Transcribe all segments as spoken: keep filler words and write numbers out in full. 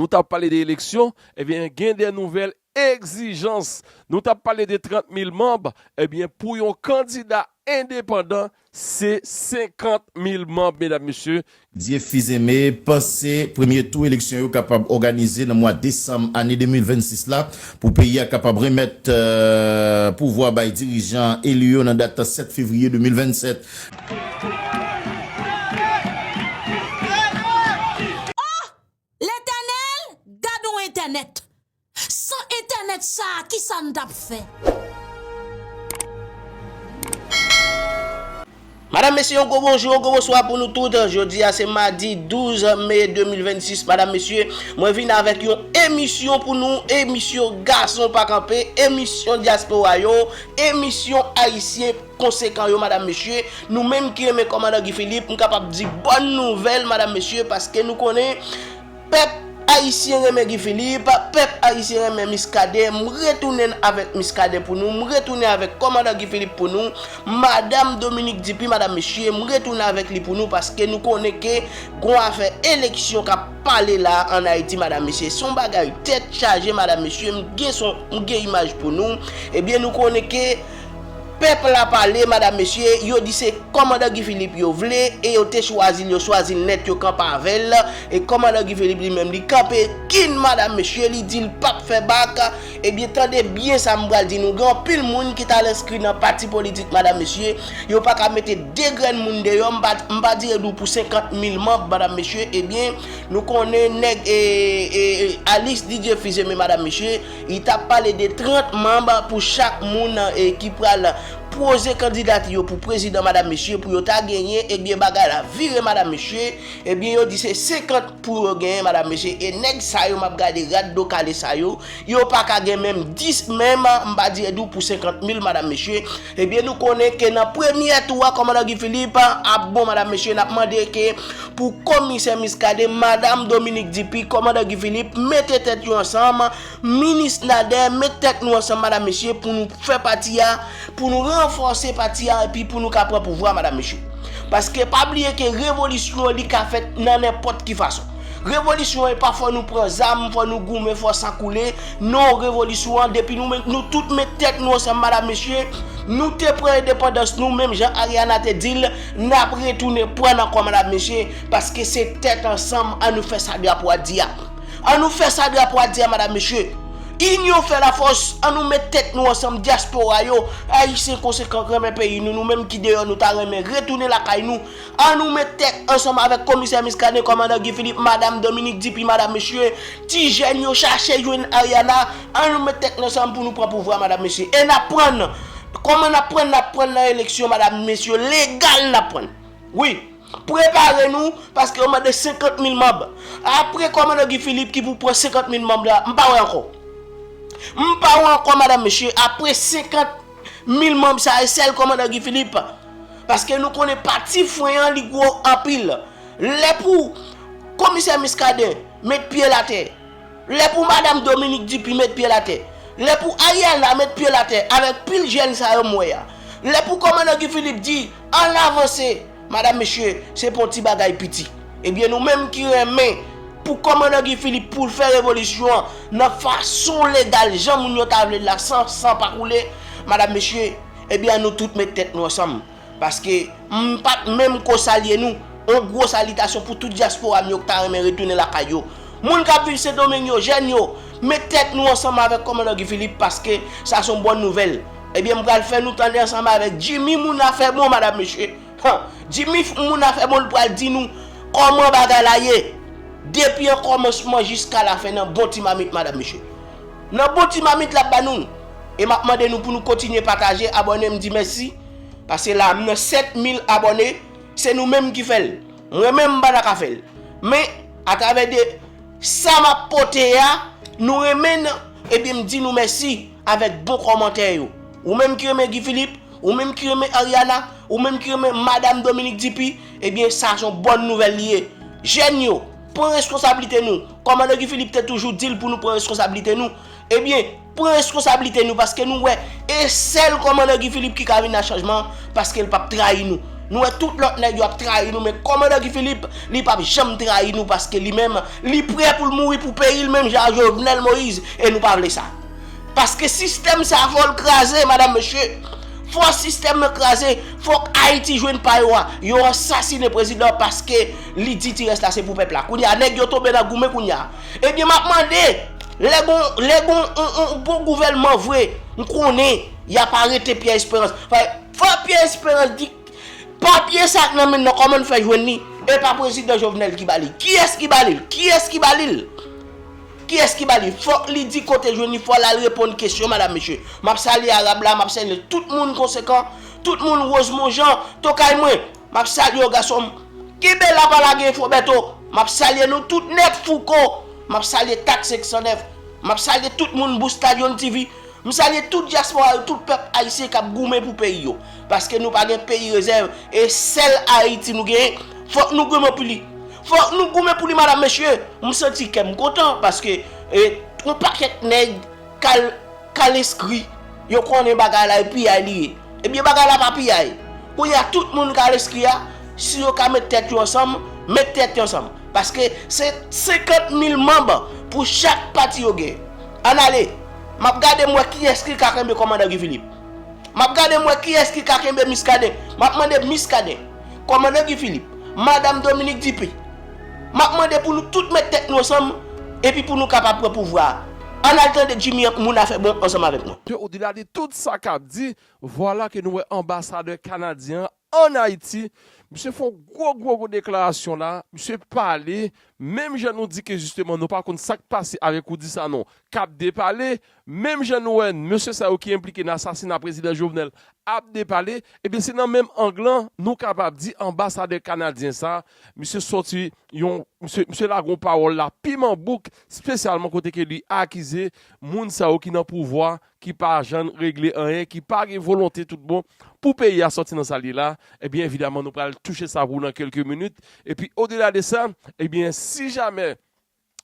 Nou t ap pale de eleksyon, ebyen, gen de nouvèl egzijans. Nou t ap pale de trant mil manm, ebyen, pou yon kandida endepandan, se senkant mil manm, medam, mesye. Dieuphizeme panse premye tou eleksyon yo kapab òganize nan mwa desanm ane de mil vennsis la, pou peyi a kapab remèt, euh, pouvwa bay dirijan eli yo nan dat sèt fevriye de mil vennsèt. Letènèl, gad yon entènèt! San entènèt sa a, kisa n t ap fè? Madam, mesye, yon gwo bonjou, yon gwo bonswa pou nou tout. Jodi a se madi douz me de mil vennsis. Madam, mesye, mwen vin avèk yon emisyon pou nou, emisyon Gason Pa Kanpe, emisyon dyaspora yo, emisyon ayisyen konsekan yo, madam, mesye. Nou menm ki renmen kòmandan Guy Philippe, m kapab di bòn nouvèl, madam, mesye, paske nou konnen pèp ayisyen renmen Guy Philippe, pèp ayisyen renmen Muscadin. M retounen avèk Muscadin pou nou, m retounen avèk kòmandan Guy Philippe pou nou, madam Dominique Dupuy, madam, mesye, m retounen avèk li pou nou, paske nou konnen ke gon afè eleksyon k ap pale la ann Ayiti, madam, mesye. Se yon bagay tèt chaje, madam, mesye, m gen son, m gen imaj pou nou. Ebyen, nou konnen ke pèp la pale, madam, mesye, yo di se kòmandan Guy Philippe yo vle, e yo te chwazi l, yo chwazi l nèt, yo kanpe avè l, e kòmandan Guy Philippe li menm, li kanpe kin, madam, mesye, li di l p ap fè bak. Ebyen, tande byen sa m pral di nou, gen anpil moun ki t al enskri nan pati politik, madam, mesye, yo pa ka mete de grenn moun deyò, m pa, m pa dire di w pou senkant mil manm, madam, mesye, ebyen, nou konnen nèg, e, e, e, Alix Didier Fils-Aimé, madam, mesye, li t ap pale de trant manm pou chak moun, e, ki pral poze kandidati yo pou prezidan, madam, mesye, pou yo ta genyen, ebyen, bagay la vire, madam, mesye, ebyen, yo di se senkant pou yo genyen, madam, mesye, e nèg sa yo, m ap gade rad do kale sa yo, yo pa ka gen menm dis menm, m pa dire di w pou senkant mil, madam, mesye, ebyen, nou konnen ke nan premyè tou a, kòmandan Guy Philippe ap bon, madam, mesye, n ap mande ke pou komisè Muscadin, madam Dominique Dupuy, kòmandan Guy Philippe, mete tèt yo ansanm, minis Nader, met tèt nou ansanm, madam, mesye, pou nou fè pati a, pou nou ranfòse pati a, epi pou nou ka pran pouvwa, madam, mesye. Paske pa bliye ke revolisyon, li ka fèt nan nenpòt ki fason. Revolisyon, e pa fò nou pran zam, fò nou goumen, fò san koule. Non, revolisyon an, depi nou, nou tout met tèt nou ansanm, madam, mesye, nou te pran endepandans nou, menm jan Ariana te di l, n ap retounen pran ankò, madam, mesye, paske se tèt ansanm, ann nou fè sa drapo a di a. Ann nou fè sa drapo a di a, madam, mesye. Inyon fè lafòs, ann nou met tèt nou ansanm, dyaspora yo, ayisyen konsekan k renmen peyi nou, nou menm ki deyò, nou ta renmen retounen lakay nou, ann nou met tèt ansanm avèk komisè Muscadin, kòmandan Guy Philippe, madam Dominique Dupuy, madam, mesye, ti jèn yo chache jwenn Ariana, ann nou met tèt nou ansanm pou nou pran pouvwa, madam, mesye. E n ap pran, kòman n ap pran, n ap pran nan eleksyon, madam, mesye, legal n ap pran. Wi, prepare nou, paske yo mande senkant mil manm. Apre kòmandan Guy Philippe ki pou pran senkant mil manm la, m pa wè ankò. M pa wè ankò, madam, mesye, apre senkant mil manm sa, e sèl kòmandan Guy Philippe. Paske nou konnen pati fren an, li gwo anpil. Lè pou komisè Muscadin met pye l atè, lè pou madam Dominique Dupuy met pye l atè, lè pou Ariana met pye l atè avèk pil jèn sa yo m wè a, lè pou kòmandan Guy Philippe di, ann avanse, madam, mesye, se pa yon ti bagay piti. Ebyen, nou menm ki renmen pou kòmandan Guy Philippe pou l fè revolisyon an nan fason legal, jan moun yo ta vle l la, san san pa koule, madam, mesye, ebyen, ann nou tout met tèt nou ansanm. Paske m pa t menm ko salye nou. Yon gwo salitasyon pou tout dyaspora m yo k ta renmen retounen lakay yo. Moun k ap viv Sendomeng yo, jèn yo, met tèt nou ansanm avèk kòmandan Guy Philippe, paske sa se yon bòn nouvèl. Ebyen, m pral fè nou tande ansanm avèk Jimmy Moun Afè Bon, madam, mesye. Han, Jimmy Moun Afè Bon, l pral di nou kòman bagay la ye. Depi an kòmansman jiska lafen nan bon ti mamit, madam, mesye. Nan bon ti mamit l ap ba nou. E m ap mande nou pou nou kontinye pataje, abòne, m di mèsi. Paske la, m nan sèt mil abòne, se nou menm ki fè l. Mwen menm, m pa ta ka fè l. Men, atravè de sa m ap pote a, nou renmen n, ebyen, m di nou mèsi avèk bon kòmantè yo. Ou menm ki renmen Guy Philippe, ou menm ki renmen Ariana, ou menm ki renmen madam Dominique Dupuy, ebyen, sa se yon bòn nouvèl li ye. Jèn yo, pran reskonsablite nou. Kòmandan Guy Philippe te toujou di l pou nou pran reskonsablite nou. Ebyen, pran reskonsablite nou, paske nou wè, e sèl kòmandan Guy Philippe ki ka vin ak chanjman, paske l p ap trayi nou. Nou wè tout lòt nèg yo ap trayi nou, men kòmandan Guy Philippe, li p ap janm trayi nou paske li menm, li prè pou l mouri pou peyi l menm jan ak Jovenel Moïse, e nou pa vle sa. Paske sistèm sa fò l kraze, madanm, mesye. Fò sistèm nan kraze, fòk Ayiti jwenn pa yo a. Yo ansasinen prezidan paske li di ti rès la se pou pèp la. Kounye a, nèg yo tonbe nan goumen kounye a. Ebyen, m ap mande, lè gon, lè gon on, on bon gouvènman vre, m konnen y ap arete Pierre Espérance. Fò, fò Pierre Espérance di, papye sa k nan men l nan, kòman n fè jwenn li? E pa prezidan Jovenel ki ba li. Kiyès ki ba li l? Kiyès ki ba li l? Kiyès ki ba li? Fòk li di kote l jwenn li, fò l al reponn kesyon, madanm, mesye. M ap salye Arab la, m ap salye tout moun konsekan, tout moun Rosemond Jean, tokay mwen. M ap salye w, gason m. Kenbe la, pa lage enfo, Bèto. M ap salye nou tout nèt, Fouco. M ap salye Tak senk san nèf. M ap salye tout moun Boustad Yon T V. M salye tout dyaspora yo, tout pèp ayisyen k ap goumen pou peyi yo. Paske nou pa gen peyi rezèv, e sèl Ayiti nou genyen. Fòk nou goumen pou li. Fòk nou goumen pou li, madanm, mesye. M santi kè m kontan, paske, e, yon pakèt nèg k al, k al enskri, yo konnen bagay la e piyay li ye. Ebyen, bagay la pa piyay. Kounye a, tout moun k al enskri a, si yo ka met tèt yo ansanm, met tèt yo ansanm. Paske se senkant mil manm pou chak pati yo gen. Ann ale. M ap gade m wè kiyès ki ka kenbe kòmandan Guy Philippe. M ap gade m wè kiyès ki ka kenbe Muscadin. M ap mande Muscadin, kòmandan Guy Philippe, madanm Dominique Dupuy. M ap mande pou nou tout met tèt nou ansanm, epi pou nou kapab pran pouvwa a. Ann al tande Jimmy, moun afè bon, ansanm avèk mwen. Ke odela de tout sa k ap di, vwala ke nou wè anbasadè kanadyen an ann Ayiti. Misye fè yon gwo, gwo, gwo deklarasyon la. Misye pale, menm jan nou di ke jisteman nou pa konn sa k pase avèk Roudy Sanon k ap depale, menm jan nou wè mesye sa yo ki enplike nan asasina prezidan Jovenel ap depale, ebyen se nan menm ang lan nou kapab di anbasadè kanadyen sa, misye sòti yon, misye, misye lage yon pawòl la piman bouk, espesyalman kote ke li akize moun sa yo ki nan pouvwa, ki pa janm regle anyen, ki pa gen volonte tout bon pou peyi a sòti nan sa l ye la, ebyen evidaman nou pral touche sa pou nan kèlke minit. Epi odela de sa, ebyen si jamè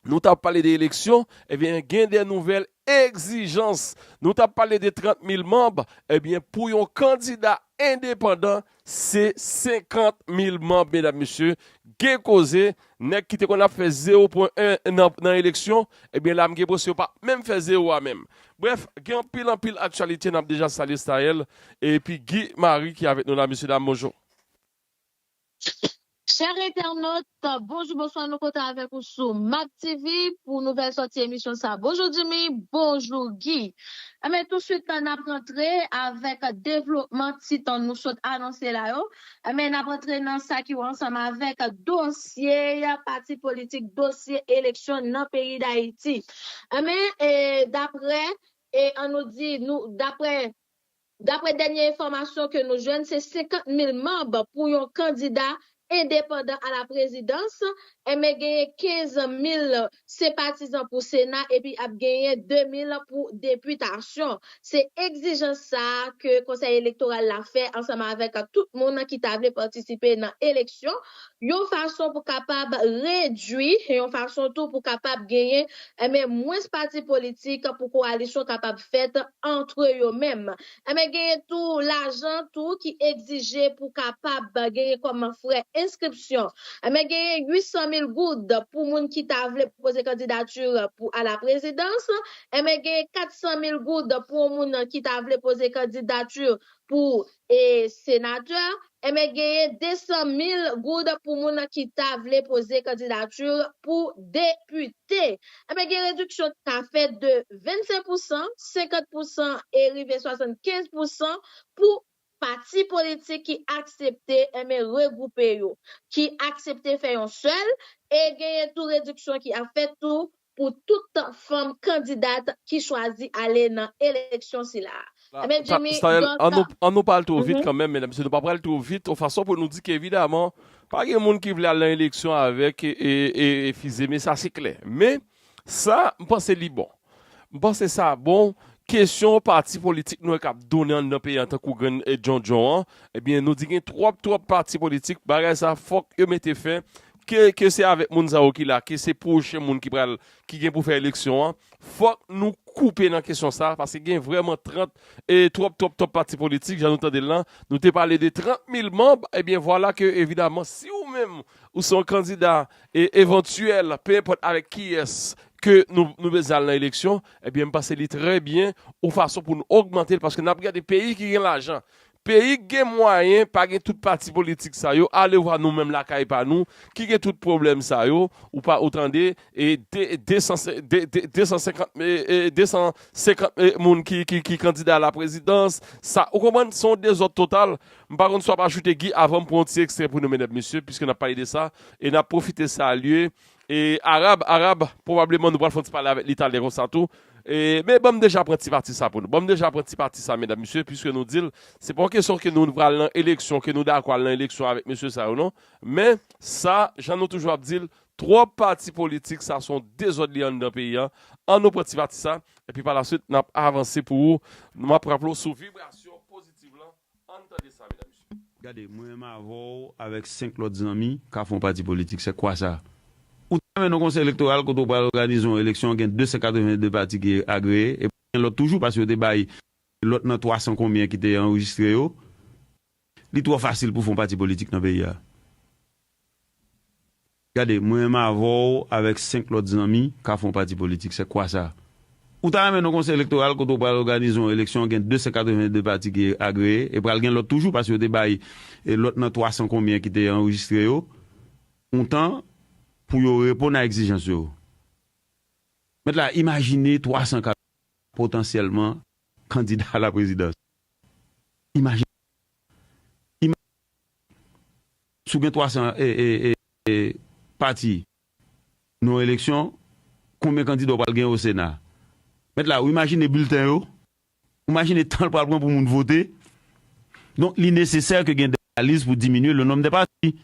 nou t ap pale de eleksyon, ebyen gen de nouvèl egzijans. Nou t ap pale de trant mil manm, ebyen pou yon kandida endepandan, se senkant mil manm, medam, mesye. Gen koze, nèg ki te konn ap fè zewo pwen en nan, nan eleksyon, ebyen la m gen enpresyon yo p ap menm fè zewo a menm. Brèf, gen anpil, anpil aktyalite, n ap deja salye Staël epi Guy Marie ki avèk nou la, mesye dam, bonjou. Chè entènot, bonjou, bonswa, nou kontan avèk ou sou Map T V pou nouvèl sòti emisyon sa. Bonjou Jimmy, bonjou Guy. Enben, touswit n ap rantre avèk devlopman tit nou sot anonse la yo. Enben, n ap rantre nan sa ki wè ansanm avèk dosye pati politik, dosye eleksyon nan peyi Dayiti. Enben, e, daprè, e, an nou di, nou, daprè Daprè dènye enfòmasyon ke nou jwenn, se senkant mil manm pou yon kandida endepandan a la prezidans, enben genyen kenz mil senpatizan pou Sena epi ap genyen de mil pou depitasyon. Se egzijans sa a ke Konsèy Elektoral la fè ansanm avèk tout moun ki ta vle patisipe nan eleksyon, yon fason pou kapab redwi, yon fason tou pou kapab genyen, enben, mwens pati politik pou kowalisyon kapab fèt antre yo menm. Enben, genyen tou lajan tou ki egzije pou kapab genyen kòm frè enskripsyon. Enben, genyen uit san mil goud pou moun ki ta vle poze kandidati pou a la prezidans. Enben, genyen kat san mil goud pou yon moun ki ta vle poze kandidati pou, e, senatè. Enben, genyen de san mil goud pou moun ki ta vle poze kandidati pou depite. Enben, gen rediksyon ki ka fèt de vennsenk pousan, senkant pousan e rive swasannkenz pousan pou pati politik ki aksepte, enben, regwoupe yo, ki aksepte fè yon sèl, e genyen tou rediksyon ki ap fèt tou pou tout fanm kandidat ki chwazi ale nan eleksyon sila. Enben, Jimmy, Staël, an nou, an nou pa al twò vit kanmenm, medam, mesye, nou pa pral twò vit, yon fason pou nou di ke evidaman, pa gen moun ki vle al nan eleksyon avèk e, e, e, e fize, men sa se klè. Men, sa, m panse li bon. M panse sa bon. Kesyon pati politik nou wè k ap donnen anndan peyi a tankou grenn e djondjon an, ebyen, nou di gen twòp, twòp pati politik, bagay sa fòk yo mete fen, ke, ke se avèk moun sa yo ki la, ke se pwochen moun ki pral, ki gen pou fè eleksyon an, fòk nou koupe nan kesyon sa, paske gen vrèman trant, e twòp, twòp, twòp pati politik, jan nou tande l lan. Nou te pale de trant mil manm, ebyen, vwala ke, evidaman, si ou menm, ou se yon kandida, e, evantyèl, pe enpòt avèk kiyès ke nou, nou bezwen al nan eleksyon, ebyen, m panse li trè byen, yon fason pou nou ogmante l, paske n ap gade peyi ki gen lajan. Peyi ki gen mwayen, pa gen tout pati politik sa yo. Ale vwa nou menm lakay pa nou, ki gen tout pwoblèm sa yo. Ou pa, ou tande, e de, de san, de, de, de san senkant, e, e, de san senkant, e, moun ki, ki, ki kandida a la prezidans. Sa, ou konprann, se yon dezòd total. M pa konn si w ap ajoute, Guy, avan m pran yon ti ekstrè pou nou, medam, mesye, piske n ap pale de sa, e n ap pwofite salye, e Arab, Arab, pwobableman nou pral fè yon ti pale avèk li talè konsa tou. E, men ban m deja pran ti pati sa pou nou. Ban m deja pran ti pati sa, medam, mesye, piske nou di l, se pa yon kesyon ke nou pral nan eleksyon, ke nou dakò al nan eleksyon avèk mesye sa yo, non. Men, sa, jan nou toujou ap di l, twòp pati politik, sa se yon dezòd li anndan peyi a. An nou pran ti pati sa, epi pa la swit, n ap avanse pou ou. M ap raple w sou vibrasyon pozitiv lan. Ann tande sa, medam, mesye. Gade, mwen menm avè w avèk senk lòt zanmi ka fè yon pati politik. Se kwa sa? Ou ta renmen nan yon konsèy elektoral kote w pral òganize yon eleksyon, gen de san katreven de pati ki agreye, e gen lòt toujou, paske yo te bay lòt nan twa san konbyen ki te anrejistre yo. Li twò fasil pou fè yon pati politik nan peyi a. Gade, mwen menm avè w avèk senk lòt zanmi ka fè yon pati politik. Se kwa sa? Ou ta renmen nan yon konsèy elektoral kote w pral òganize yon eleksyon, gen de san katreven de pati ki agreye, e pral gen lòt toujou, paske yo te bay, e, lòt nan twa san konbyen ki te anrejistre yo, yon tan pou yo reponn a egzijans yo. Mèt la, imajine twa san ka potansyèlman kandida a la prezidans. Imajine, ima-, si w gen twa san, e, e, e, e, pati nan yon eleksyon, konbyen kandida w pral gen o Sena? Mèt la, ou imajine bilten yo? Ou imajine tan l pral pran pou moun vote? Donk, li nesesè ke gen de la lis pou diminye le nonb de pati.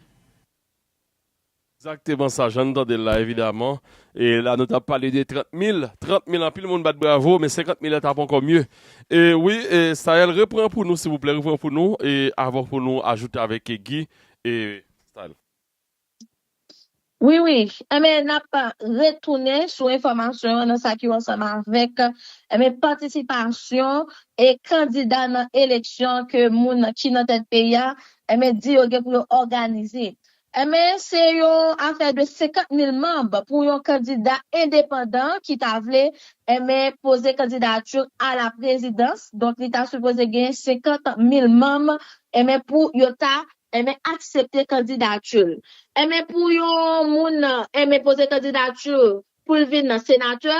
Egzakteman sa, jan n tande l la, evidaman. E la, nou t ap pale de trant mil. Trant mil, anpil moun bat bravo, men senkant mil la t ap ankò mye. E wi, e, Staël, repran pou nou, silvouplè, repran pou nou, e avan pou nou ajoute avèk Guy, e Staël. Wi, wi. Enben, n ap retounen sou enfòmasyon an nan sa ki ansanm avèk, enben, patisipasyon e kandida nan eleksyon ke moun ki nan tèt peyi a, enben, di yo gen pou yo òganize. Enben, se yon afè de senkant mil manm pou yon kandida endepandan ki ta vle, enben, poze kandidati a la prezidans. Donk, li ta sipoze gen senkant mil manm, enben, pou yo ta, enben, aksepte kandidati l. Enben, pou yon moun, enben, poze kandidati pou l vin senatè,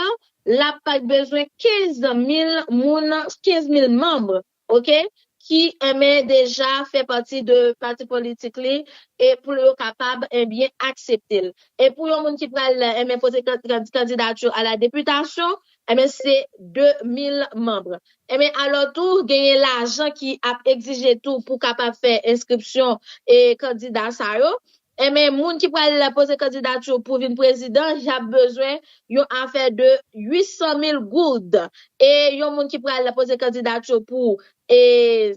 l ap bezwen kenz mil moun, kenz mil manm, oke, ki, enben, deja fè pati de pati politik li e pou yo kapab, enben, aksepte l. E pou yon moun ki pral, enben, poze kan-, kan-, kandidati a la depitasyon, enben, se de mil manm. Enben, alò tou, genyen lajan ki ap egzije tou pou kapab fè enskripsyon e kandida sa yo. Enben, moun ki pral poze kandidati pou vin prezidan, y ap bezwen yon afè de uit san mil goud. E yon moun ki pral poze kandidati pou, e,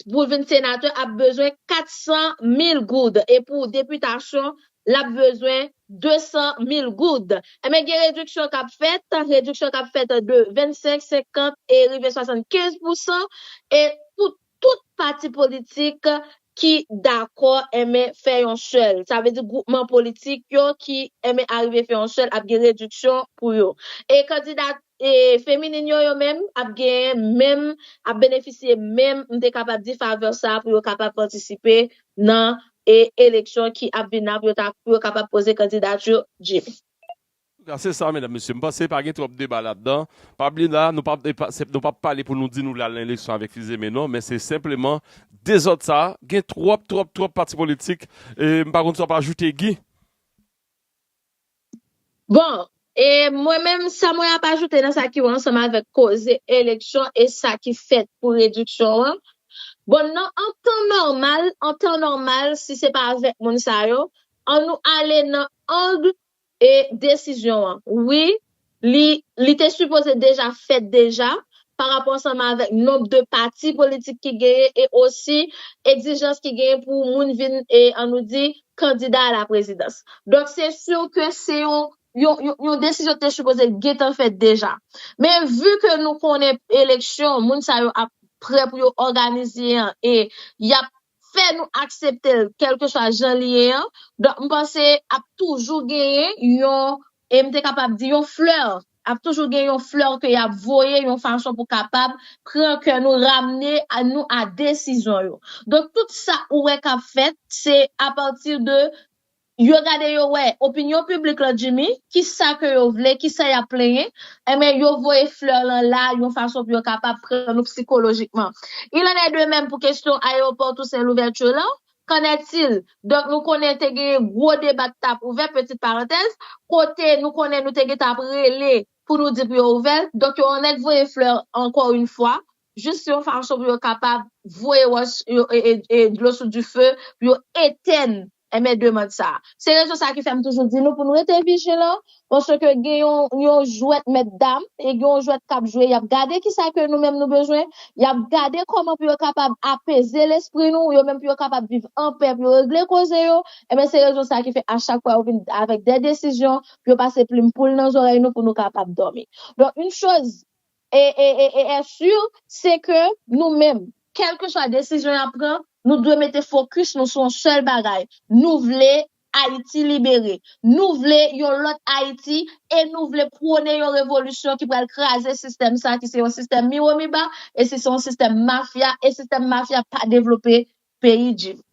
pou vin senatè ap bezwen kat san mil goud. E pou depitasyon, l ap bezwen de san mil goud. Enben, gen rediksyon k ap fèt, rediksyon k ap fèt de vennsenk, senkant e rive swasannkenz pousan. E pou tout pati politik ki dakò, enben, fè yon sèl. Sa vle di gwoupman politik yo ki, enben, arive fè yon sèl, ap gen rediksyon pou yo. E kandida, e feminin yo, yo menm, ap gen menm, ap benefisye menm, m te kapab di, favè sa pou yo kapab patisipe nan, e, eleksyon ki ap vin la, pou yo ta, pou yo kapab poze kandidati yo. Jimmy. Antouka, se sa, medam, mesye. M panse pa gen twòp deba ladan. Pa bliye la, nou p ap, e pa, se, nou p ap pale pou nou di nou vle al nan eleksyon avèk fize men non, men se senpleman dezòd sa, gen twòp, twòp, twòp pati politik. E m pa konn sa w ap ajoute, Guy. Bon, e mwen menm, sa mwen ap ajoute nan sa ki ansanm avèk koze eleksyon e sa ki fèt pou rediksyon an. Bon, nan an tan nòmal, an tan nòmal, si se pa avèk moun sa yo, an nou ale nan ang e desizyon an. Wi, li, li te sipoze deja fèt deja, pa rapò ansanm avèk nonb de pati politik ki genyen e osi egzijans ki genyen pou moun vin, e, an nou di, kandida a la prezidans. Donk, se si ke se yon yon, yon, yon desizyon te sipoze gentan fèt deja. Men vi ke nou konnen eleksyon, moun sa yo ap prè pou yo òganize an, e y ap fè nou aksepte l, kèlkeswa jan li ye an. Donk, m panse ap toujou genyen yon, e m te kapab di yon flè, ap toujou gen yon flè ke y ap voye yon fason pou kapab pran kè nou, ramne a nou a desizyon yo. Donk, tout sa ou wè k ap fèt, se apati de yo gade, yo wè opinyon piblik lan, Jimmy, kisa ke yo vle, kisa y ap plenyen, enben, yo voye flè lan la yon fason pou yo kapab pran nou sikolojikman. Il en est de même pou kesyon ayewopò Tousen Louvèti lan. Qu'en est-il? Donk, nou konnen te gen gwo deba ki t ap ouvè, petit parenthèse, kote nou konnen nou te gentan ap rele pou nou di pou yo ouvè l. Donk, yo annik voye flè ankò yon fwa, jis yon fason pou yo kapab voye wòch, yo, e, e, e, dlo sou dife, pou yo etèn, enben, demann sa a. Se rezon sa ki fè m toujou di nou pou nou rete vijilan, paske gen yon, yon jwèt mèt dam, e gen yon jwèt k ap jwe, y ap gade kisa ke nou menm nou bezwen, y ap gade kòman pou yo kapab apeze lespri nou, yo menm pou yo kapab viv an pè, pou yo regle koze yo, enben, se rezon sa ki fè a chak fwa yo vin avèk de desizyon, pou yo pase plim poul nan zòrèy nou pou nou kapab dòmi. Donk, yon choz e, e, e, e, e si, se ke nou menm, kèlkeswa desizyon y ap pran, nou dwe mete fokis nou sou yon sèl bagay. Nou vle Ayiti libere. Nou vle yon lòt Ayiti e nou vle pwone yon revolisyon ki pral kraze sistèm sa, ki se yon sistèm miwo miba, e si se yon sistèm mafya, e sistèm mafya pa devlope peyi, Jim.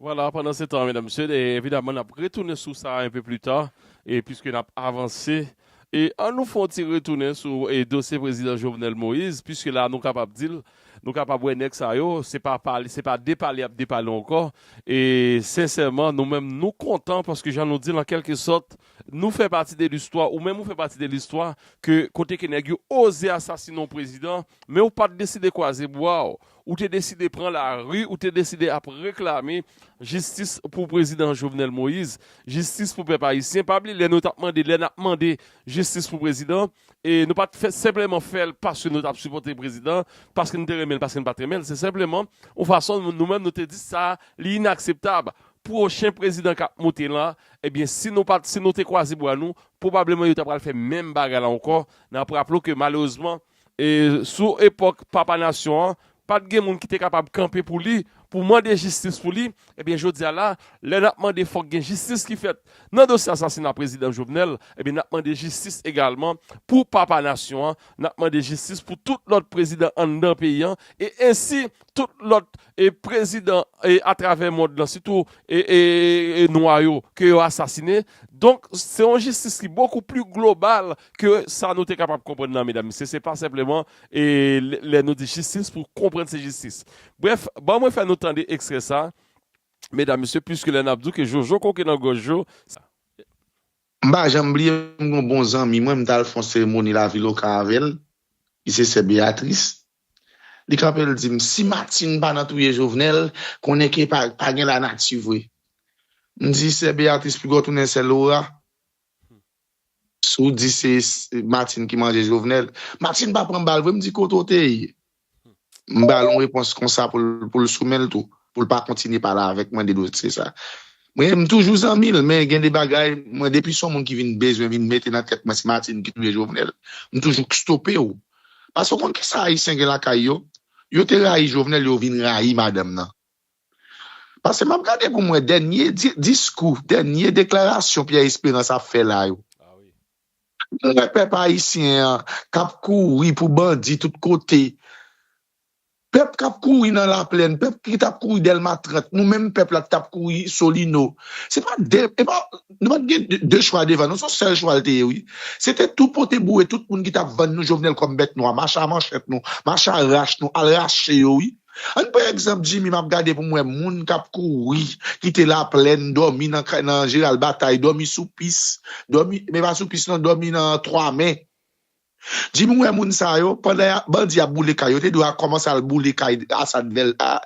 Vwala, pandan se tan, medam, mesye, e evidaman, n ap retounen sou sa un peu plus tard, e piske n ap avanse. E an nou fè yon ti retounen sou e dosye prezidan Jovenel Moïse, piske la nou kapab di l, nou kapab wè nèg sa yo, se pa pale, se pa depale y ap depale ankò. E sensèman, nou menm, nou kontan, paske jan nou di l, an kèlke sòt, nou fè pati de listwa, ou menm ou fè pati de listwa, ke kote ke nèg yo oze asasine yon prezidan, men ou pa t deside kwaze bra w, ou te deside pran lari, ou te deside ap reklame jistis pou prezidan Jovenel Moïse, jistis pou pèp ayisyen. Pa bliye, lè nou t ap mande, lè n ap mande jistis pou prezidan, e nou pa t fè, senpleman fè l paske nou t ap sipòte prezidan, paske nou te renmen l, paske nou pa t renmen l. Se senpleman yon fason nou, nou menm nou te di sa, li inakseptab. Pwochen prezidan k ap monte la, ebyen, si nou pa t, si nou te kwaze bra nou, pwobableman yo ta pral fè menm bagay la ankò. N ap raple w ke malerezman, e sou epòk Papa Nasyon an, pa t gen moun ki te kapab kanpe pou li, pou mande jistis pou li. Ebyen, jodi a la, lè n ap mande fòk gen jistis ki fèt nan dosye asasina prezidan Jovenel, ebyen, n ap mande jistis egalman pou Papa Nasyon an, n ap mande jistis pou tout lòt prezidan anndan peyi an, e ensi tout lòt e prezidan e atravè mond lan, sitou e, e, e nwa yo, ke yo asasine. Donk, se yon jistis ki bokou pli global ke sa nou te kapab konprann nan, medam, mesye. Se pa senpleman e lè, lè nou di jistis pou konprann se jistis. Brèf, ban mwen fè nou tande ekstrè sa, medam, mesye, piske lè n ap di w ke Jojo koke nan gòj yo, sa. M pa janm bliye, m gen yon bon zanmi mwen, m t al fè yon seremoni Laviloka avè l, ki se sè Beatrice. Li kanpe, l di m, si Martine pa nan touye Jovenel, konnen ke pa, pa gen lanati vre. M di, sè Beatrice, piga w tounen sè Laura. Si w di se, se Martine ki manje Jovenel, Martine pa pran bal vre, m di, kote w te ye? M ba l yon repons konsa pou l, pou l sou men l tou, pou l pa kontinye pale avèk mwen de dosye sa. Mwen, m toujou zanmi l, men gen de bagay, mwen, depi se yon moun ki vin bezwen vin mete nan tèt mwen se Martine ki touye Jovenel, m toujou stope w. Paske w konn kisa Ayisyen gen lakay yo? Yo te rayi Jovenel, yo vin rayi madanm nan. Paske m ap gade pou m wè dènye di, diskou, dènye deklarasyon Pierre Espérance ap fè la yo. M wè pèp ayisyen an k ap kouri pou bandi tout kote. Pèp k ap kouri nan Laplèn, pèp ki t ap kouri Dèlma trant, nou menm pèp la ki t ap kouri Solino. Se pa de, e pa, nou pa t gen de, de chwa devan nou, se yon sèl chwa l te ye, wi. Se te tou pote boure tout moun ki t ap vann nou Jovenel kòm bèt nwa, mache a manchèt nou, mache a rach nou, al rache yo, wi. Ann pran egzanp Jimmy, m ap gade pou m wè moun k ap kouri, kite Laplèn, dòmi nan, nan Jeral Batay, dòmi sou pis, dòmi, men pa sou pis non, dòmi nan twa men. Jimmy, w wè moun sa yo, pandan bandi ap boule kay yo, te dwe a kòmanse al boule kay Asad Vèl, a,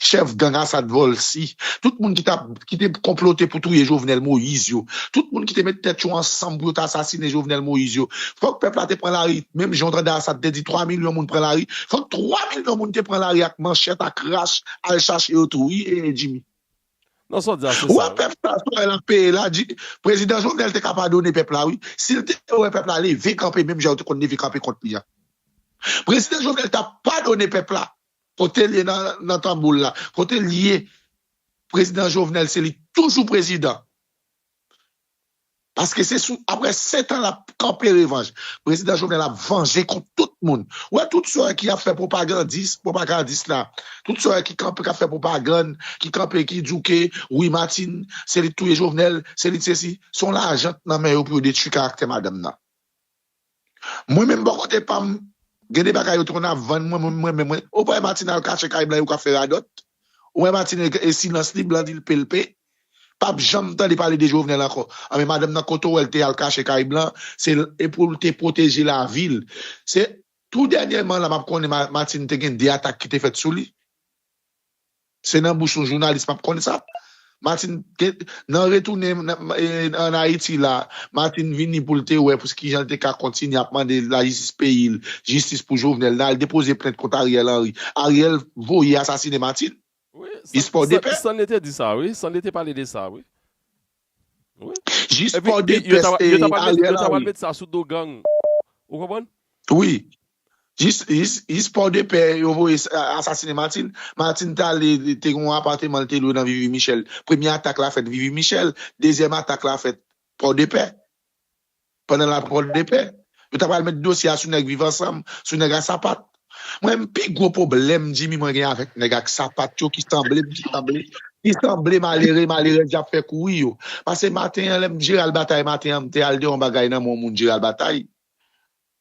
chèf gang Asad Vòlsi. Tout moun ki t ap, ki te konplote pou touye Jovenel Moïse yo. Tout moun ki te met tèt yo ansanm pou yo ta asasine Jovenel Moïse yo. Fòk pèp la te pran lari, menm jan w tande Asad te di twa milyon moun pran lari. Fòk twa milyon moun te pran lari ak manchèt, ak rach, al chache yo tou, wi, e, Jimmy. Non, sa w di a, se Ou wè sa, wi. Pèp la, sa w wè l ap peye la, di, prezidan Jovenel te ka padone pèp la, wi. Si l te wè pèp la leve kanpe, menm jan yo te konn leve kanpe kont li a. Prezidan Jovenel t ap padone pèp la. Kote l ye nan, nan tanbou l la. Kote l ye, prezidan Jovenel, se li toujou prezidan. Paske se sou, apre sèt an, l ap kanpe revanj. Prezidan Jovenel ap vanje kont tout moun. Ou wè tout sa ki ap fè pwopagandis, pwopagandis la. Tout sa ki kanpe, k ap fè pwopagann, ki kanpe, ki di w ke, wi, Martine, se li k touye Jovenel, se li k sesi. Se yon lajan k nan men yo pou yo detwi karaktè madanm nan. Mwen menm bò kote pa m, gen de bagay yo te konn ap vann mwen, mwen, mwen, mwen, mwen. Ou pa wè Martine al kache kay blan yo k ap fè radòt? Ou wè Martine e, e silans li, blan di l pe l pe. P ap janm tande pale de Jovenel ankò. Anben, madanm nan kote w wè l te al kache kay blan, se l, e pou l te pwoteje lavi l. Se tou dènyèman la m ap konnen Ma-, Martine te gen de atak ki te fèt sou li. Se nan bouch yon jounalis m ap konn sa. Martine, ke, nan retounen nan, e, ann Ayiti la, Martine vini pou l te wè pou kijan l te ka kontinye ap mande lajistis peyi l, jistis pou Jovenel, l al depoze plent kont Ariel Henry. Ariel voye asasinen Martine. Wi, Jis Pòdepè. Stanley te di sa, wi. Stanley te pale de sa, wi. Wi. Jis Epi, yo Pòdepè, ta pral- yo ta pral met- yo ta pral Ariel. Met sa sou do gang. Ou konprann? Wi. Jis, jis, jis Pòdepè, yo voye s-, a-, asasinen Martine. Martine t ale, te gen yon apateman l te lwe nan Vivi Michel. Premye atak la fèt Vivi Michel. Dezyèm atak la fèt Pòdepè. Pandan l ap Pòdepè. Yo ta pral met dosye a sou nèg Viv Ansanm, sou nèg a sapat. Mwen, pi gwo pwoblèm, Jimmy, mwen gen avèk nèg ak sapat yo ki sanble, ki sanble, ki sanble malere, malerèz y ap fè kouri yo. Pase maten an, lè m Jeral Batay maten an, m te al de yon bagay nan men yon moun Jeral Batay.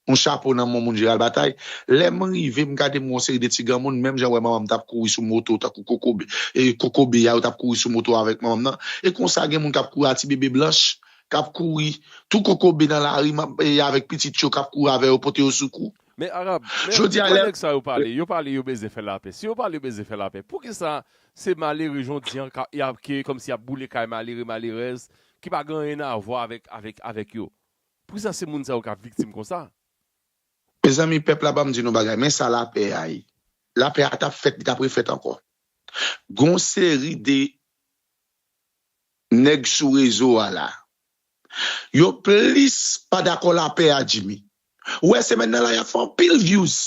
Yon chapo nan men yon moun Jeral Batay. Lè m rive, m gade m wè yon seri de ti granmoun, menm jan wè manman m t ap kouri sou moto, tankou kokobe, e kokobe a, yo t ap kouri sou moto avèk manman m nan. E konsa, gen moun k ap kouri a ti bebe blanch, k ap kouri, tou kokobe nan lari, m ap, e avèk pitit yo k ap kouri avè yo, pote yo soukou. Men Arab, men Jodi a pou lè- nèg sa yo pale, yo pale, yo bezwen fè lapè. Si yo pale, yo bezwen fè lapè. Poukisa se malere jodi an ka, y ap ke, kòmsi y ap boule kay malere, malerèz, ki pa gen anyen a vwa avèk, avèk, avèk yo? Poukisa se moun sa yo ka viktim konsa? Mezanmi, pèp la, ban m di nou bagay, men sa lapè a ye. Lapè a t ap fèt, li t ap refèt ankò. Gon seri de nèg sou rezo a la. Yo plis pa dakò lapè a, Jimmy. Ou wè, semèn nan la, y ap fè anpil views.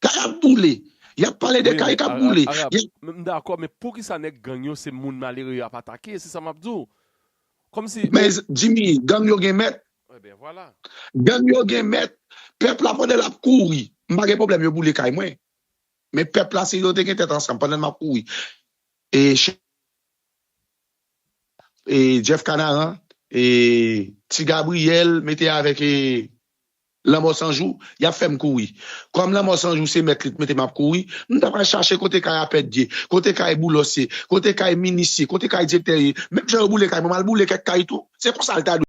Kay ap boule. Y ap pale de Wi, kay men k ap Arab, boule. Arab, Y ap- m m dakò, men poukisa nèg gang yo se moun malere y ap atake? Se sa m ap di w. Kòmsi. Men, Jimmy, gang yo gen mèt. Ebyen, vwala. Gang yo gen mèt. Pèp la, pandan l ap kouri, m pa gen pwoblèm yo boule kay mwen. Men pèp la, si yo te gen tèt ansanm pandan m ap kouri, e, ch- e Jeff Canaran, e Ti Gabriel, mete avèk, e, Lanmò Sanjou, y ap fè m kouri. Kòm Lanmò Sanjou se mèt li, t mete m ap kouri, m ta pral chache kote kay Apèd ye, kote kay Boulòs ye, kote kay minis ye, kote kay direktè ye. Menm jan yo boule kay mwen, m al boule kèk kay tou. Se konsa l ta dwe